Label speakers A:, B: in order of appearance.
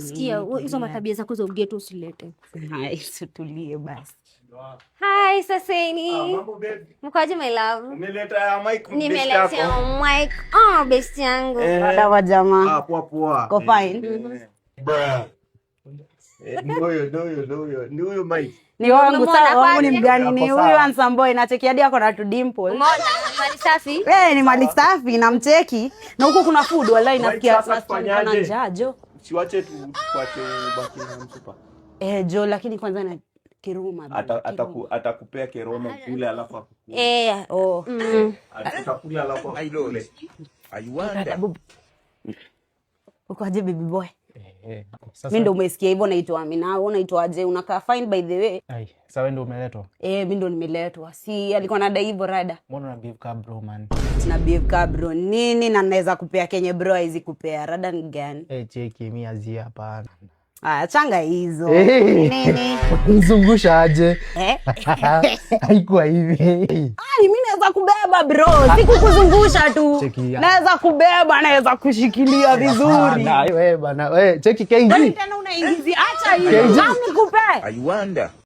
A: Sikia, hizo matabia zako za ugeto usilete.
B: Hai, tulie basi.
A: Hi, saseni.
C: Ah, mambo baby.
A: Mkoaje, my love?
C: Umeleta mic best
A: Nimeletea
C: yako?
A: mic. Oh, best yangu.
B: Dada wa jamaa.
C: Ah, poa poa.
B: Ko fine.
C: Eh, ni huyo, ni huyo, ni huyo, ni huyo mic.
B: Ni wangu
A: Umemuona
B: sawa, wangu ni
A: kwake?
B: mgani? Ni
C: Ako
B: huyu
C: sawa.
B: Handsome boy, nacheki hadi ako na tu dimple.
A: Umeona mali safi?
B: Eh, ni mali safi namcheki. Na huko kuna food, wallahi
C: Mike,
B: nasikia
C: sasa
B: nasikia niko na
C: tufanyaje?
B: njaa, jo.
C: Siwache tu tuache ubaki na msupa.
B: Eh, jo, lakini kwanza na kiruma, bana, kiruma.
C: Atakupea keroma kule alafu akukule.
B: Eh, oh.
C: Atakula alafu akukule.
B: Uko aje, baby boy?
D: Eh, sasa
B: Mimi ndo umesikia hivyo, naitwa Amina. Wewe unaitwa aje? Unakaa fine, by the way.
D: Ai, sasa wewe ndo umeletwa.
B: Eh, mimi ndo nimeletwa. Si alikuwa anadai hivyo, rada?
D: Mbona una behave ka bro, man?
B: Na behave ka bro nini, na naweza kupea kenye bro haizi kupea? Rada ni gani?
D: Eh, cheki, mimi azia, hapana.
B: Ah, changa hizo.
D: Eh.
B: Nini?
D: Mzungusha aje?
B: Eh?
D: Haikuwa hivi.
B: Ai, mimi naweza kubeba, bro, si kukuzungusha tu.
D: Cheki ya.
B: Naweza kubeba, naweza kushikilia vizuri.
D: Hapana, wewe bana. Wewe cheki KG.
B: Kwani tena unaingizia? Acha hiyo.
D: KG.
B: Kama nikupe.
E: I wonder.